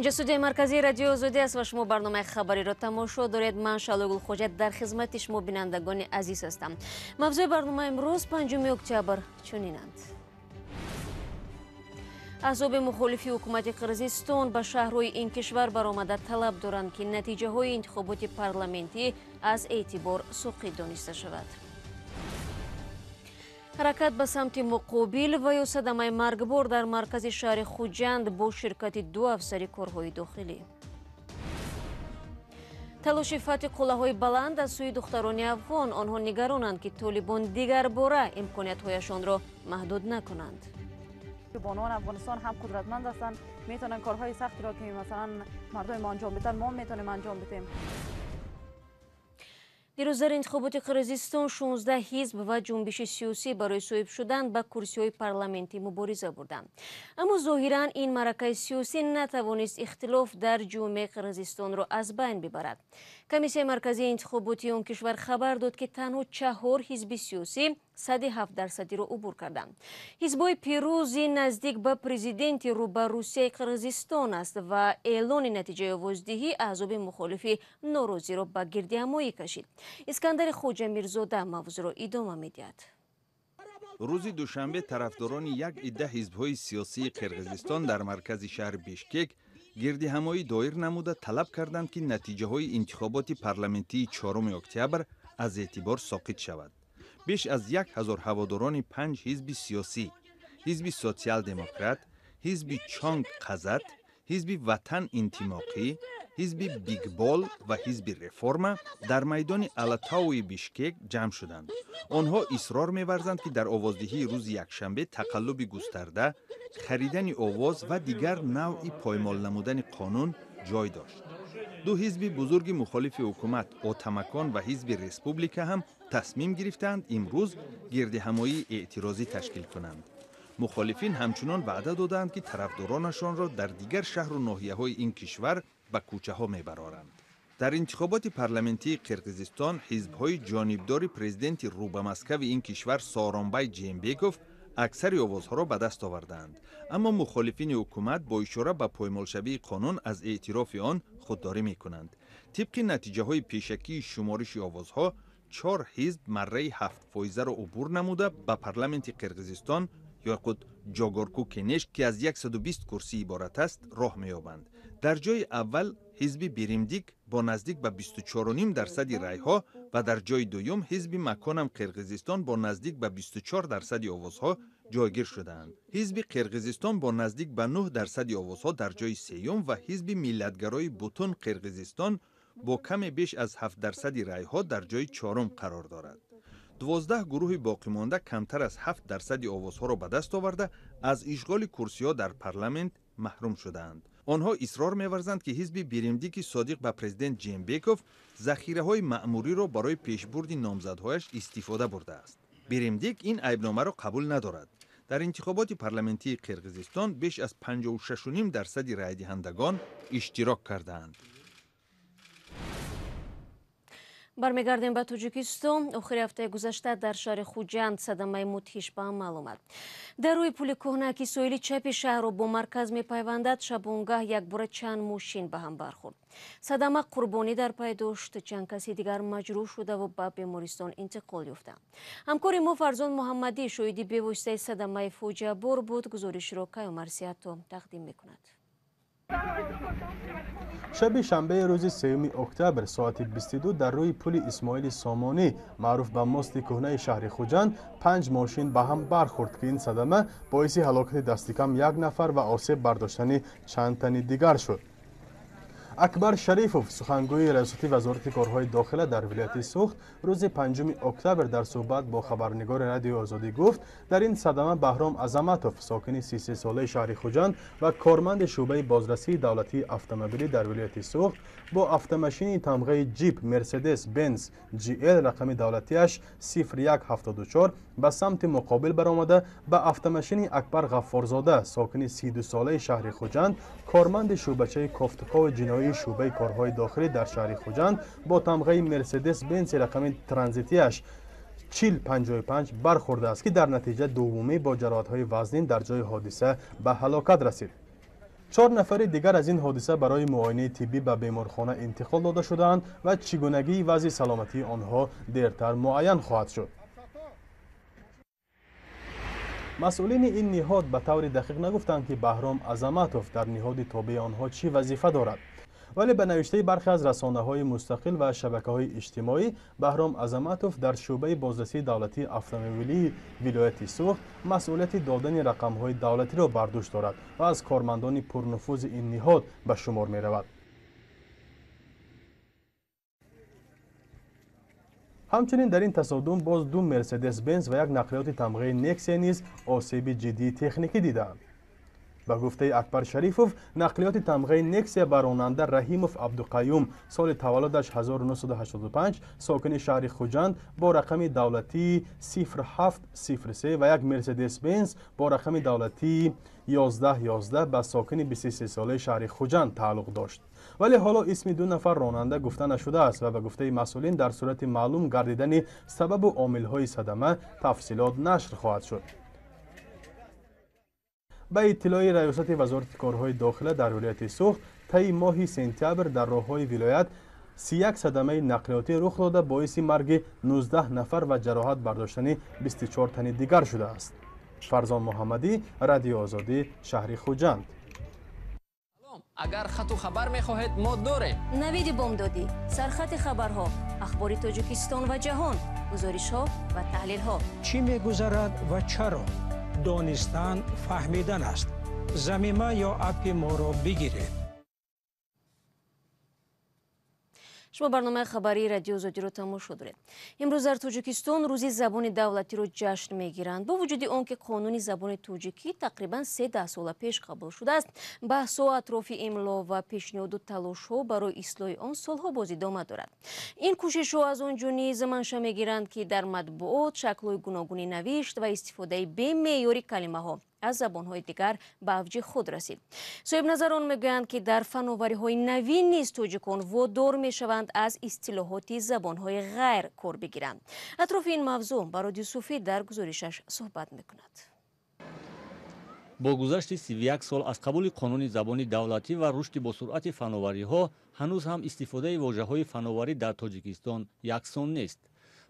Инҷо студияи марказии Радиои Озодӣ аст ва шумо барномаи хабариро тамошо доред. Ман Шалугул Хоҷа дар хизмати шумо бинандагони азиз ҳастам. Мавзӯи барномаи имрӯз 5 октябр чунинанд. Аҳзоби мухолифи ҳукумати Қирғизистон ба шаҳрҳои ин кишвар баромада талаб доранд, ки натиҷаҳои интихоботи парламентӣ аз эътибор соқит дониста шавад. Ҳаракат ба самти муқобил ва ё садамаи маргбор дар маркази шаҳри Хуҷанд бо ширкати ду афсари корҳои дохилӣ. Талоши фатҳи қуллаҳои баланд аз сӯи духтарони афғон. Онҳо нигаронанд, ки толибон дигарбора имкониятҳояшонро маҳдуд накунанд. Бонувон Афғонистон ҳам қудратманд ҳастанд, метавонанд корҳои сахтиро, ки масалан мардои мо анҷом бидиҳанд, мо метавонем анҷом бидиҳем. Дирӯз дар интихоботи Қирғизистон 16 ҳизб ва ҷунбиши сиёсӣ барои соҳиб шудан ба курсиҳои парламентӣ мубориза бурданд. Аммо зоҳиран ин маъракаи сиёсӣ натавонист ихтилоф дар ҷомеаи Қирғизистонро аз байн бибарад. Комиссияи марказии интихоботии он кишвар хабар дод, ки танҳо 4 ҳизби сиёсӣ сади 7%-ро убур карданд. Ҳизбҳои пирӯзи наздик ба президенти рӯ ба Русияи Қирғизистон аст ва эълони натиҷаи овоздиҳӣ аҳзоби мухолифи норозиро ба гирдиҳамоӣ кашид. Искандари Хоҷамирзода мавзӯъро идома медиҳад. Рӯзи душанбе тарафдорони як идда ҳизбҳои сиёсии Қирғизистон дар маркази шаҳри Бишкек гирдиҳамоӣ доир намуда талаб карданд, ки натиҷаҳои интихоботи парламентии 4 октябр аз эътибор соқит шавад. Беш аз 1000 ҳаводорони 5 ҳизби сиёсӣ: ҳизби социал-демократ, ҳизби Чонг Қазат, ҳизби Ватан Интимоқӣ, ҳизби Бигбол ва ҳизби Реформа дар майдони Алатауи Бишкек ҷамъ шуданд. Онҳо исрор меварзанд, ки дар овоздиҳии рӯзи якшанбе тақаллуби густарда, харидани овоз ва дигар навъи поймол намудани қонун ҷой дошт. Ду ҳизби бузурги мухолифи ҳукумат, Отамакон ва ҳизби Республика, ҳам тасмим гирифтаанд имрӯз гирдиҳамоии эътирозӣ ташкил кунанд. Мухолифин ҳамчунон ваъда додаанд, ки тарафдоронашонро дар дигар шаҳру ноҳияҳои ин кишвар ба кӯчаҳо мебароранд. Дар интихоботи парламентии Қирғизистон ҳизбҳои ҷонибдори президенти рӯ ба Москави ин кишвар Сооронбай Ҷеенбеков аксари овозҳоро ба даст овардаанд. Аммо мухолифини ҳукумат бо ишора ба поймолшавии қонун аз эътирофи он худдорӣ мекунанд. Тибқи натиҷаҳои пешакии шумориши овозҳо, 4 ҳизб марраи 7%-ро убур намуда ба парламенти Қирғизистон ё худ Ҷогорку Кенеш, ки аз 120 курсӣ иборат аст, роҳ меёбанд. Дар ҷои аввал ҳизби Биримдик бо наздик ба 24,5% райҳо ва дар ҷои дуюм ҳизби Маконам Қирғизистон бо наздик ба 24% овозҳо ҷойгир шудаанд. Ҳизби Қирғизистон бо наздик ба 9% овозҳо дар ҷои сеюм ва ҳизби миллатгарои Бутун Қирғизистон бо каме беш аз 7% райҳо дар ҷои чорум қарор дорад. 12 гурӯҳи боқимонда камтар аз 7% овозҳоро ба даст оварда аз ишғоли курсиҳо дар парламент маҳрум шудаанд. Онҳо исрор меварзанд, ки ҳизби Биримдики содиқ ба президент Ҷеенбеков захираҳои маъмуриро барои пешбурди номзадҳояш истифода бурдааст. Биримдик ин айбномаро қабул надорад. Дар интихоботи парламентии Қирғизистон беш аз 56,5% райдиҳандагон иштирок кардаанд. Бармегардем ба Тоҷикистон. Охири ҳафтаи гузашта дар шаҳри Хуҷанд садамаи мудҳиш ба амал омад. Дар рӯи пули кӯҳна, ки соҳили чапи шаҳрро бо марказ мепайвандад, шабонгаҳ якбора чанд мошин ба ҳам бархӯрд. Садама қурбонӣ дар пай дошт, чанд каси дигар маҷрӯҳ шудаву ба бемористон интиқол ёфтанд. Ҳамкори мо Фарзон Муҳаммадӣ шоҳиди бевоситаи садамаи фоҷиабор буд. Гузоришро Каюмар Сиҳатто тақдим мекунад. Шаби шанбеи рӯзи 3 октябр соати 22 дар рӯи пули Исмоили Сомонӣ, маъруф ба мости кӯҳнаи шаҳри Хуҷанд, 5 мошин ба ҳам бархӯрд, ки ин садама боиси ҳалокати дастикам 1 нафар ва осеб бардоштани чанд тани дигар шуд. Акбар Шарифов, сухангӯи раёсати вазорати корҳои дохила дар вилояти Суғд, рӯзи 5 октябр дар суҳбат бо хабарнигори Радиои Озодӣ гуфт, дар ин садама Баҳром Азаматов, сокини 33-солаи шаҳри Хуҷанд ва корманди шӯъбаи бозрасии давлатии автомобилӣ дар вилояти Суғд бо автомашини тамғаи Ҷип Мерседес Бенз GL рақами давлатиаш 0174 ба самти муқобил баромада ба автомашини Акбар Ғаффорзода, сокини 32-солаи шаҳри Хуҷанд, корманди шӯъбачаи кофтукови ҷиноии шӯъбаи корҳои дохилӣ дар шаҳри Хуҷанд бо тамғаи Мерседес Бензи рақами транзитиаш 4055 бархӯрдааст, ки дар натиҷа дуввумӣ бо ҷароҳатҳои вазнин дар ҷои ҳодиса ба ҳалокат расид. 4 нафари дигар аз ин ҳодиса барои муоинаи тиббӣ ба беморхона интиқол дода шудаанд ва чигунагии вазъи саломатии онҳо дертар муайян хоҳад шуд. Масъулини ин ниҳод ба таври дақиқ нагуфтанд, ки Баҳром Азаматов дар ниҳоди тобеи онҳо чӣ вазифа дорад. Вале ба навиштаи бархе аз расонаҳои мустақил ва шабакаҳои иҷтимоӣ, Баҳром Азаматов дар шӯъбаи бозрасии давлатии автомобилии вилояти Суғд масъулияти додани рақамҳои давлатиро бар дӯш дорад ва аз кормандони пурнуфузи ин ниҳод ба шумор меравад. Ҳамчунин дар ин тасодум боз 2 Мерседес Бенз ва як нақлиёти тамғаи Нексия низ осеби ҷиддии техникӣ дидаанд. Ба гуфтаи Акбар Шарифов, нақлиёти тамғаи Нексия ба ронанда Раҳимов Абдуқаюм соли таваллудаш 1985 сокини шаҳри Хуҷанд бо рақами давлатии 0703 ва як Мерседес Бенз бо рақами давлатии 1111 ба сокини 23-солаи шаҳри Хуҷанд тааллуқ дошт. Вале ҳоло исми 2 нафар ронанда гуфта нашудааст ва ба гуфтаи масъулин дар сурати маълум гардидани сабабу омилҳои садама тафсилот нашр хоҳад шуд. Ба иттилои раёсати вазорати корҳои дохила дар вилояти Суғд, таи моҳи сентябр дар роҳҳои вилоят 31 садамаи нақлиётӣ рух дода, боиси марги 19 нафар ва ҷароҳат бардоштани 24 тани дигар шудааст. Фарзон Муҳаммадӣ, Радиои Озодӣ, шаҳри Хуҷанд. Агар хату хабар мехоҳед, мо дорем. Навиди бомдодӣ, сархати хабарҳо, ахбори Тоҷикистон ва ҷаҳон, гузоришҳо ва таҳлилҳо. Чӣ мегузарад ва чаро? Донистан фаҳмидан аст. Замима ё аппи моро бигиред. Шумо барномаи хабарии Радиои Озодиро тамошо доред. Имрӯз дар Тоҷикистон рӯзи забони давлатиро ҷашн мегиранд. Бо вуҷуди он ки қонуни забони тоҷикӣ тақрибан 3 даҳсола пеш қабул шудааст, баҳсҳо атрофи имло ва пешниҳоду талошҳо барои ислоҳи он солҳо боз идома дорад. Ин кӯшишҳо аз он ҷо низ манша мегиранд, ки дар матбуот шаклҳои гуногуни навишт ва истифодаи бемеъёри калимаҳо аз забонҳои дигар ба авҷи худ расид. Соҳибназарон мегӯянд, ки дар фановариҳои навин низ тоҷикон водор мешаванд аз истилоҳоти забонҳои ғайр кор бигиранд. Атрофи ин мавзӯъ Барод Юсуфӣ дар гузоришаш суҳбат мекунад. Бо гузашти 31 сол аз қабули қонуни забони давлатӣ ва рушди босуръати фановариҳо, ҳанӯз ҳам истифодаи вожаҳои фановарӣ дар Тоҷикистон яксон нест.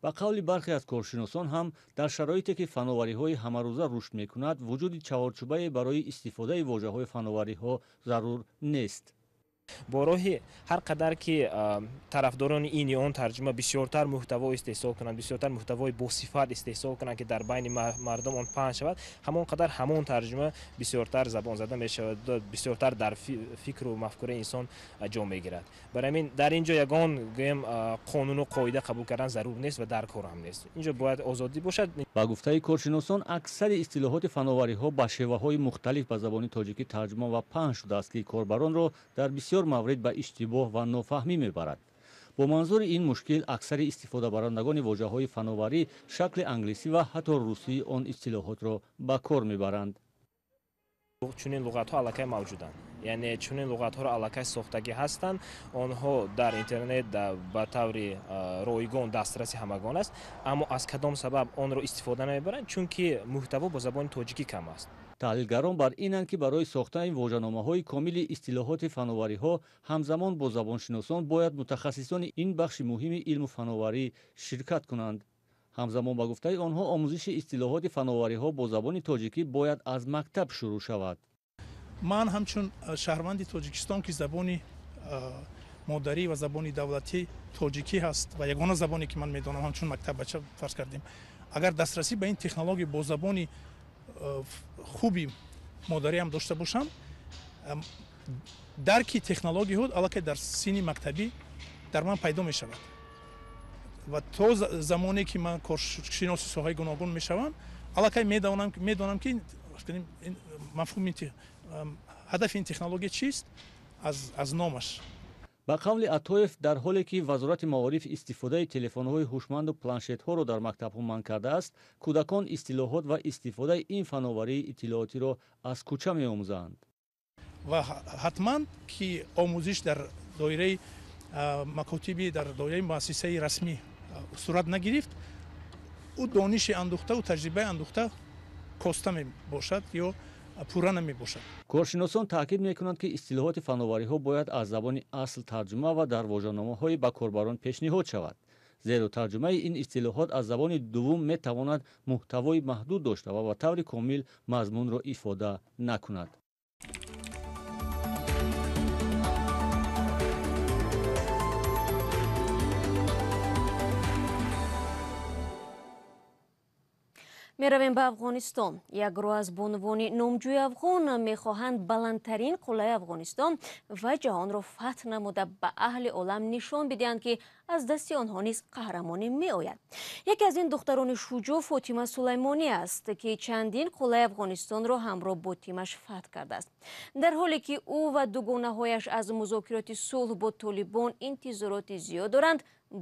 Ба қавли бархе аз коршиносон ҳам дар шароите ки фановариҳои ҳамарӯза рушд мекунад, вуҷуди чаҳорчӯбае барои истифодаи вожаҳои фановариҳо зарур нест. Бо роҳи ҳар қадар ки тарафдорони ин ё он тарҷума бисёртар муҳтаво истеҳсол кунанд, бисёртар муҳтавои босифат истеҳсол кунанд, ки дар байни мардум он паҳн шавад, ҳамон қадар ҳамон тарҷума бисёртар забонзада мешавад, бисёртар дар фикру мафкураи инсон ҷо мегирад. Барои ҳамин дар ин ҷо ягон гӯем қонуну қоида қабул кардан зарур нест ва дар кор ҳам нест. Ин ҷо бояд озодӣ бошад. Ба гуфтаи коршиносон, аксари истилоҳоти фановариҳо ба шеваҳои мухталиф ба забони тоҷикӣ тарҷума ва паҳн шудааст, ки корбаронро дар бисёр маврид ба иштибоҳ ва нофаҳмӣ мебарад. Бо манзури ин мушкил аксари истифодабарандагони вожаҳои фановарӣ шакли англисӣ ва ҳатто русии он истилоҳотро ба кор мебаранд. Чунин луғатҳо аллакай мавҷуданд, яъне чунин луғатҳоро аллакай сохтагӣ ҳастанд. Онҳо дар интернет ба таври ройгон дастраси ҳамагон аст, аммо аз кадом сабаб онро истифода намебаранд? Чунки муҳтаво бо забони тоҷикӣ кам аст. Таҳлилгарон бар инанд, ки барои сохтани вожаномаҳои комили истилоҳоти фановариҳо ҳамзамон бо забоншиносон бояд мутахассисони ин бахши муҳими илму фановарӣ ширкат кунанд. Ҳамзамон ба гуфтаи онҳо омӯзиши истилоҳоти фановариҳо бо забони тоҷикӣ бояд аз мактаб шурӯъ шавад. Ман ҳамчун шаҳрванди Тоҷикистон, ки забони модарӣ ва забони давлатӣ тоҷикӣ ҳаст ва ягона забоне ки ман медонам, ҳамчун мактаббача фарз кардем, агар дастрасӣ ба ин технология бо забони хуби модариам дошта бошам, дарки технологияҳо аллакай дар синни мактабӣ дар ман пайдо мешавад ва то замоне ки ман коршиноси соҳаи гуногун мешавам, аллакай медонам ки мафҳуми ҳадафи ин технология чист аз номаш. Ба қавли Атоев, дар ҳоле ки Вазорати маориф истифодаи телефонҳои ҳушманду планшетҳоро дар мактабҳо манъ кардааст, кӯдакон истилоҳот ва истифодаи ин фановарии иттилоотиро аз кӯча меомӯзанд. Ва ҳатман ки омӯзиш дар доираи макотиби, дар доираи муассисаи расмӣ сурат нагирифт, ӯ дониши андӯхтаву таҷрибаи андӯхта коста мебошад ё пурра намебошад. Коршиносон таъкид мекунанд, ки истилоҳоти фановариҳо бояд аз забони асл тарҷума ва дар вожаномаҳои ба корбарон пешниҳод шавад, зеро тарҷумаи ин истилоҳот аз забони дуввум метавонад муҳтавои маҳдуд дошта ва ба таври комил мазмунро ифода накунад. Меравем ба Афғонистон. Як гурӯҳ аз бонувони номҷӯи афғон мехоҳанд баландтарин қуллаи Афғонистон ва ҷаҳонро фатҳ намуда ба аҳли олам нишон бидиҳанд, ки аз дасти онҳо низ қаҳрамонӣ меояд. Яке аз ин духтарони шуҷоъ Фотима Сулаймонӣ аст, ки чандин қуллаи Афғонистонро ҳамроҳ бо тимаш фатҳ кардааст. Дар ҳоле ки ӯ ва дугонаҳояш аз музокироти сулҳ бо толибон интизороти зиёд доранд,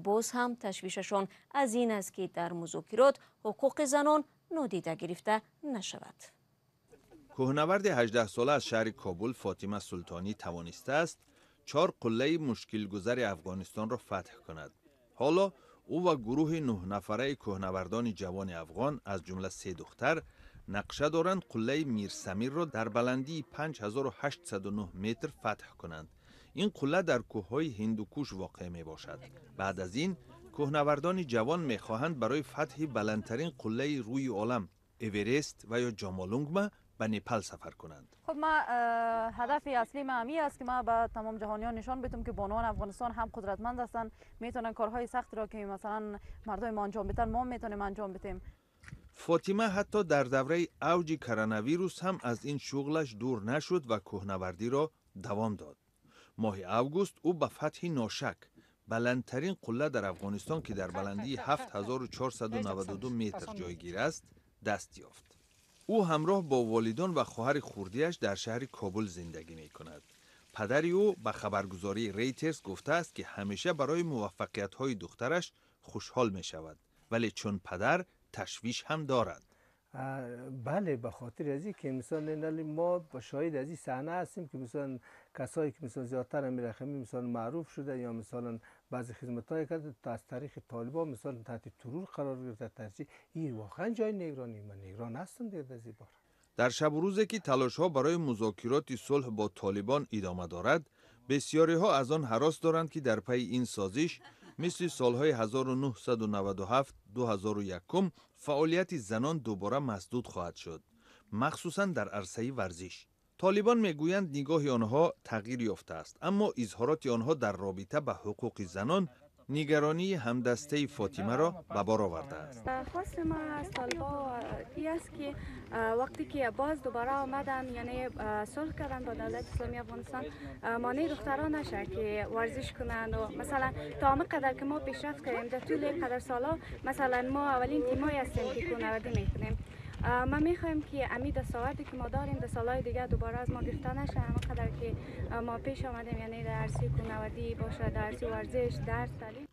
боз ҳам ташвишашон аз ин аст, ки дар музокирот ҳуқуқи занон нодида гирифта нашавад. Кӯҳнаварди 18-сола аз шаҳри Кобул Фотима Султонӣ тавонистааст 4 қуллаи мушкилгузари Афғонистонро фатҳ кунад. Ҳоло ӯ ва гурӯҳи 9 нафараи кӯҳнавардони ҷавони афғон, аз ҷумла 3 духтар, нақша доранд қуллаи Мирсамирро дар баландии 5809 метр фатҳ кунанд. Ин қулла дар кӯҳҳои Ҳиндукуш воқеъ мебошад. Баъд аз ин кӯҳнавардони ҷавон мехоҳанд барои фатҳи баландтарин қуллаи рӯи олам, Эверест ва ё Ҷомолунгма, ба Непал сафар кунанд. خب ما هدف اصلی ما همی است که ما به تمام جهانیان نشان بدم که بانوان افغانستان هم قدرتمند هستند، میتونن کارهای سختی را که مثلا مردم ما انجام بدن ما میتونیم انجام بدیم. Фотима ҳатто дар давраи авҷи коронавирус ҳам аз ин шуғлаш дур нашуд ва кӯҳнавардиро давом дод. Моҳи август ӯ ба фатҳи Ношак, баландтарин қулла дар Афғонистон, ки дар баландии 7492 метр ҷойгир аст, даст ёфт. Ӯ ҳамроҳ бо волидон ва хоҳари хурдиаш дар шаҳри Кобул зиндагӣ мекунад. Падари ӯ ба хабаргузории Рейтерс гуфтааст, ки ҳамеша барои муваффақиятҳои духтараш хушҳол мешавад, вале чун падар ташвиш ҳам дорад. بله، به خاطر از که مثلا ما شاهد از این صحنه هستیم که مثلا کسایی که مثلا زیادتر رقمی مثلا معروف شده یا مثلا بعضی خدمت‌های کرده، از طریق طالبان مثلا تحت ترور قرار گرفته. ترجیح این واقعا جای نگرانی، من نگران هستم دیگه از این بار. Дар шабу рӯзе ки талошҳо барои музокироти сулҳ бо толибон идома дорад, бисёриҳо аз он ҳарос доранд, ки дар пайи ин созиш мисли солҳои 1997, 2001 фаъолияти занон дубора масдуд хоҳад шуд, махсусан дар арсаи варзиш. Толибон мегӯянд, нигоҳи онҳо тағйир ёфтааст, аммо изҳороти онҳо дар робита ба ҳуқуқи занон нигаронии ҳамдастаи Фотимаро ба бор овардааст. خواست ما از طالبا ای است که وقتی که باز دوباره آمدن، یعنی صلح کردن با دولت اسلامی افغانستان، مانع دختران نشه که ورزش کنند و مثلا تا قدر که ما پیشرفت کردیم در طول قدر سالا، مثلا ما اولین تیمایی هستیم که کوهنوردی میکنیم. ما میخوایم که امی دستاوردی که ما داریم در سالهای دیگه دوباره از ما گرفته نشه. همه قدر که ما پیش آمدیم، یعنی در عرصه کوهنوردی باشه، در عرصه ورزش، درس، تعلیم.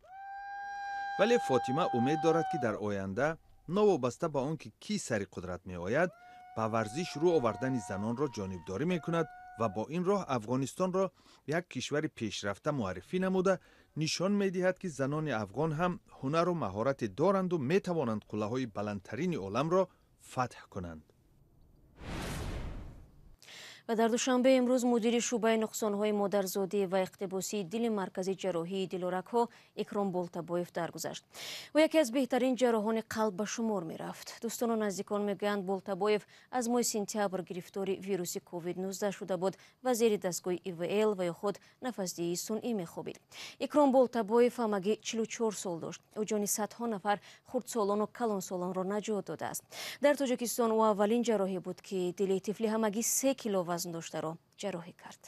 Вале Фотима умед дорад, ки дар оянда, новобаста ба он ки кӣ сари қудрат меояд, ба варзиш рӯ овардани занонро ҷонибдорӣ мекунад ва бо ин роҳ Афғонистонро як кишвари пешрафта муаррифӣ намуда, нишон медиҳад, ки занони афғон ҳам ҳунару маҳорате доранду метавонанд қуллаҳои баландтарини оламро фатҳ кунанд. Ва дар Душанбе имрӯз мудири шӯъбаи нуқсонҳои модарзодӣ ва иқтибосии дили Маркази ҷарроҳии дилу рагҳо Икром Болтабоев даргузашт. Ӯ яке аз беҳтарин ҷарроҳони қалб ба шумор мерафт. Дӯстону наздикон мегӯянд, Болтабоев аз моҳи сентябр гирифтори вируси ковид-19 шуда буд ва зери дастгоҳи ИВЛ ва ё худ нафасдиҳии сунъӣ мехобид. Икром Болтабоев ҳамагӣ 44 сол дошт. Ӯ ҷони садҳо нафар хурдсолону калонсолонро наҷот додааст. Дар Тоҷикистон ӯ аввалин ҷарроҳе буд, ки дили тифли ҳамагӣ 3 кило вазн доштаро ҷарроҳӣ кард.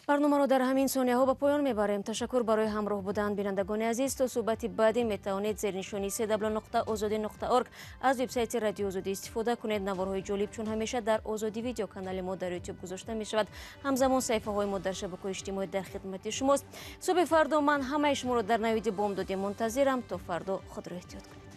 Барномаро дар ҳамин сонияҳо ба поён мебарем. Ташаккур барои ҳамроҳ будан, бинандагони азиз. То суҳбати баъдӣ метавонед зернишонии cw.ozodi.org аз вебсайти Радио Озодӣ истифода кунед. Наворҳои ҷолиб чун ҳамеша дар Озодӣ Видео, канали мо дар Ютуб, гузошта мешавад. Ҳамзамон саҳифаҳои мо дар шабакаҳои иҷтимоӣ дар хидмати шумост. Субҳи фардо ман ҳамаи шуморо дар навиди бомдодӣ мунтазирам. То фардо худро эҳтиёт кунед.